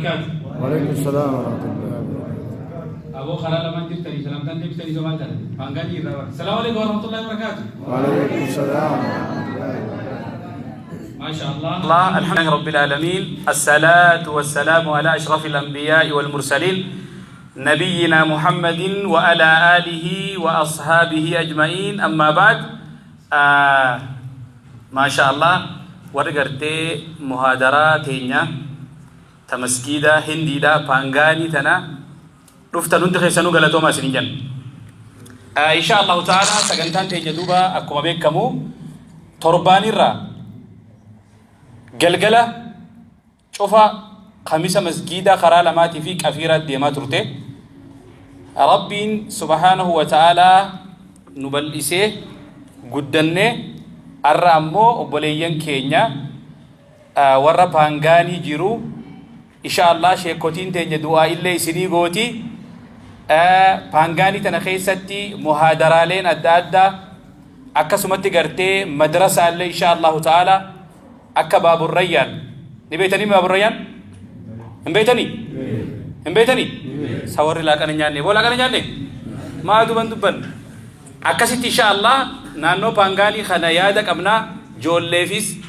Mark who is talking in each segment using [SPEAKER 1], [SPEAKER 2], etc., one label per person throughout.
[SPEAKER 1] وبركاته.
[SPEAKER 2] وعليكم السلام ورحمة الله وبركاته.
[SPEAKER 1] Aboo karaa lamaan jirtanii salamtaan deebisanii somaa taate. Paangaanii irraa bara. السلام عليكم ورحمة الله وبركاته.
[SPEAKER 2] وعليكم السلام ورحمة الله وبركاته.
[SPEAKER 1] ما شاء الله.
[SPEAKER 3] الله، الحمد لله رب العالمين، الصلاة والسلام على أشرف الأنبياء والمرسلين، نبينا محمد وعلى آله وأصحابه أجمعين، أما بعد. ما شاء الله، warri gartee muhaadaraa teenya ta masgiida Hindiidha Paangaanii tana dhuftan hundi keessanuu galatoomaa isin jenna. إن شاء الله تعالى sagantaan teenya duuba akkuma beekamu torbaanirraa galgala cufa Kamisa masgiida karaa lamaatii fi Qafiiraa deemaa turte. Rabbiin سبحانه وتعالى nu bal'isee guddannee arra ammoo obboleeyyan keenya warra Paangaanii jiru, إن شاء الله sheekotiin teenya du'aa illee isinii gooti. Paangaanii tana keessatti muhaadaraaleen adda addaa, akkasumatti gartee madrasaallee إن شاء الله تعالى akka Baaburrayyaan ni beeytanii. Baaburrayyaan hin beeytanii? Hin beeytanii? Sa warri laaqana nyaanne boo laaqana nyaanne maa duban dubban. Akkasitti إن شاء الله naannoo Paangaanii kana yaada qabnaa, joolleefis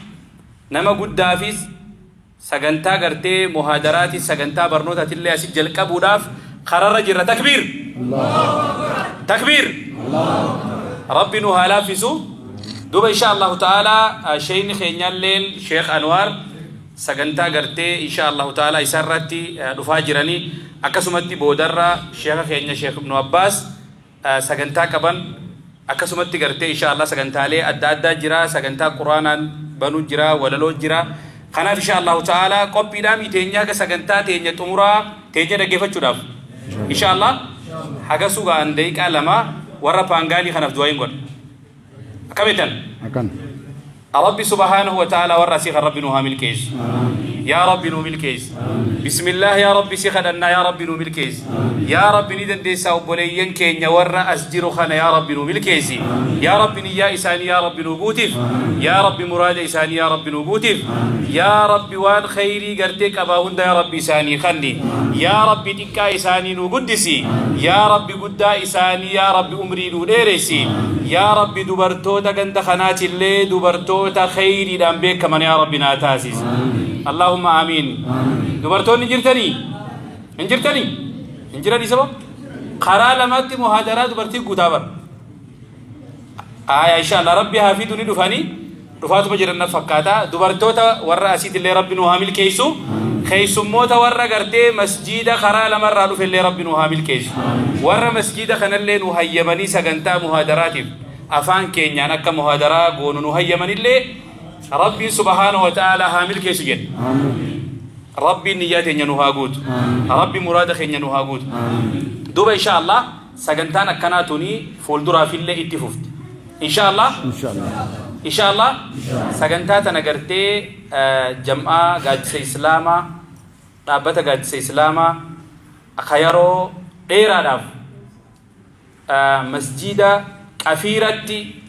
[SPEAKER 3] nama guddaafis sagantaa gartee muhaadaraatis sagantaa barnootaatillee asit jalqabuudhaaf kararra jirra. Takbiir, takbiir! Rabbi nu haa laaffisu. Duuba إن شاء الله تعالى sheeyni keenyaalleen Sheekh Anwaar sagantaa gartee إن شاء الله تعالى isarratti dhufaa jiranii, akkasumatti boodarra sheeka keenya Sheekh Ibnu Abbaas sagantaa qaban, akkasumatti gartee إن شاء الله sagantaalee adda addaa jira, sagantaa Quraanaan banuu jira, walaloo jira. Kanaaf إن شاء الله تعالى qophiidhaa teenya haga sagantaa teenya xumuraa teenya dhaggeeffachuudhaaf إن شاء الله haga sugaan daqiiqaa 2 warra Paangaanii kanaaf du'aa hin godha. Akkamittan?
[SPEAKER 2] Akkan.
[SPEAKER 3] Rabbi سبحانه وتعالى warra asii kan Rabbi nu haa milkeessu. Yaa Rabbi, nu milkeessi. بسم الله، yaa Rabbi, si kadhannaa, yaa Rabbi, nu milkeessi. Yaa Rabbi, ni dandeessaa. Obboleeyyan keenya warra as jiru kana, yaa Rabbi, nu milkeessi. Yaa Rabbi, niyyaa isaanii, yaa Rabbi, nu guutiif. Yaa Rabbi, muraada isaanii, yaa Rabbi, nu guutiif. Yaa Rabbi, waan khayrii gartee qabaa hunda, yaa Rabbi, isaanii kanni. Yaa Rabbi, xiqqaa isaanii nu guddisi. Yaa Rabbi, guddaa isaanii, yaa Rabbi, umrii nu dheeressi. Yaa Rabbi, dubartoota ganda kanaatillee dubartoota khayriidhaan beekaman, yaa Rabbi, naa taasisi. اللهم آمين. Dubartoonni jirtanii? Hin jirtanii? Hin jiranii? Saba karaa lamatti muhaadaraa dubartii guutaa bara. Aya, إن شاء الله Rabbi haa fidu, ni dhufanii, dhufaatuma jiran na fakkaata. Dubartoota warra asiitillee Rabbi nu haa milkeessu. Keessummoota warra gartee masjiida karaa lamarraa dhufellee Rabbi nu haa milkeessu. Warra masjiida kanallee nu hayyamanii sagantaa muhaadaraatiif afaan keenyaan akka muhaadaraa goonu nu hayyamanillee Rabbiin سبحانه وتعالى haa milkeessu jedhe. Rabbiin niyyaa teenya nu haa guutu. Rabbi muraada keenya nu haa guutu. Duuba إن شاء الله sagantaan akkanaa tuni fuulduraafillee itti fufti إن شاء الله.
[SPEAKER 2] إن شاء الله.
[SPEAKER 3] إن شاء الله sagantaa tana gartee jam'aa Gaaddisa Islaamaa, dhaabbata Gaaddisa Islaamaa akka yeroo dheeraadhaaf masjiida Qafiiratti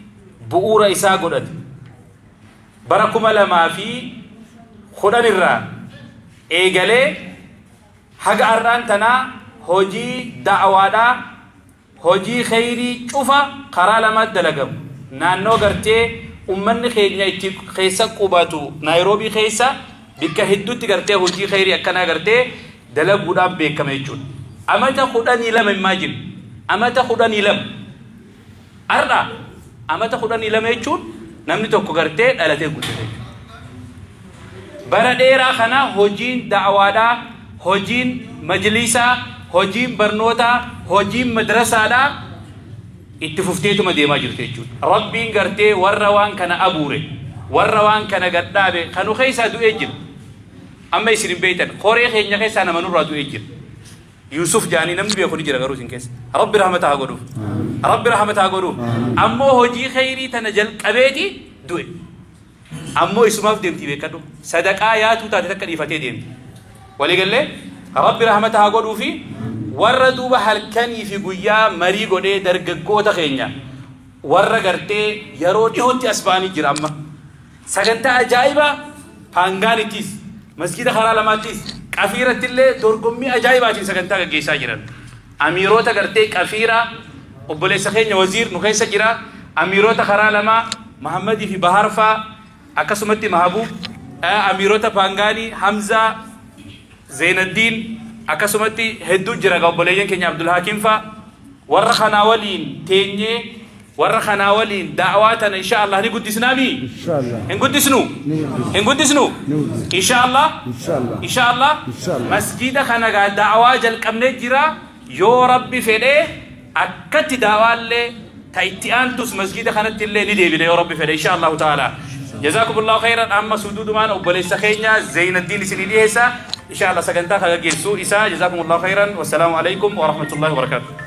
[SPEAKER 3] bu'uura isaa godhate, bara 2010 irraa eegalee haga har'aan tanaa hojii da'awaadhaa, hojii kheyrii cufa karaa lamaatti dalagamu naannoo gartee ummanni keenya itti keessa qubatu Naayiroobii keessa bikka hedduutti gartee hojii kheyrii akkanaa gartee dalaguudhaan beekama jechuudha. Amata 12, imagine, amata 12. Har'a amata 12 jechuun namni tokko gartee dhalatee guddate jechuudha. Bara dheeraa kana hojiin da'awaadhaa, hojiin majlisaa, hojiin barnootaa, hojiin madrasaadhaa itti fufteetuma deemaa jirtu jechuudha. Rabbiin gartee warra waan kana abuure, warra waan kana gadhaabe, kanu keessaa du'ee jira. Amma isin hin beektan, koree keenya keessaa nama nurraa du'ee jira. Yusuf jaanii namni beeku ni jira garuu isin keessa. Rabbi rahmata haa godhuuf. Rabbi rahmata haa godhuuf. Ammoo hojii kheyrii tana jalqabeeti du'e. Ammoo isumaaf deemti, beekadhu. Sadaqaa yaatuu taate takka dhiifatee deemti. Waliigallee Rabbi rahmata haa godhuufi. Warra duuba halkanii fi guyyaa marii godhee dargaggoota keenya warra gartee yeroo dhihootti as ba'anii jira amma. Sagantaa ajaa'ibaa Paangaanittis, masgiida karaa lamaattis. Qafiiratti illee dorgommii ajaa'ibaatiin sagantaa gaggeessaa jiran. Amiirota gartee Qafiira, obboleessa keenya Waziir nu keessa jira. Amiirota karaa lamaa, Mahammadii fi Bahar faa, akkasumatti Mahabuub, amiirota Paangaanii, Hamzaa, Zeenaddiin, akkasumatti hedduu jira gaa obboleeyyan keenya, Abdulhakiim faa. Warra kanaa waliin teenyee, warra kanaa waliin da'waa tana insha Allah ni guddisnaami.
[SPEAKER 2] Inshallah.
[SPEAKER 3] Hin guddisnu?
[SPEAKER 2] Ni guddisna.
[SPEAKER 3] Hin guddisnu?
[SPEAKER 2] Ni guddisna.
[SPEAKER 3] Insha Allah.
[SPEAKER 2] Inshallah.
[SPEAKER 3] Insha Allah.
[SPEAKER 2] Inshallah.
[SPEAKER 3] Masjida kana gaa da'waa jalqabnee jira. Yoo Rabbi fedhee, akkatti da'waallee ta itti aantus masjida kanatti illee ni deebine, yoo Rabbi fedhe, insha Allahu ta'ala. Jazakumullahu khairan. Amma suduudumaan obboleessa keenya Zeenaddiin isinii dhiyeessa. Insha Allah sagantaa kan gaggeessu isa. Jazakumullahu khairan. Wassalaamu alaikum wa rahmatullahi wa barakatuh.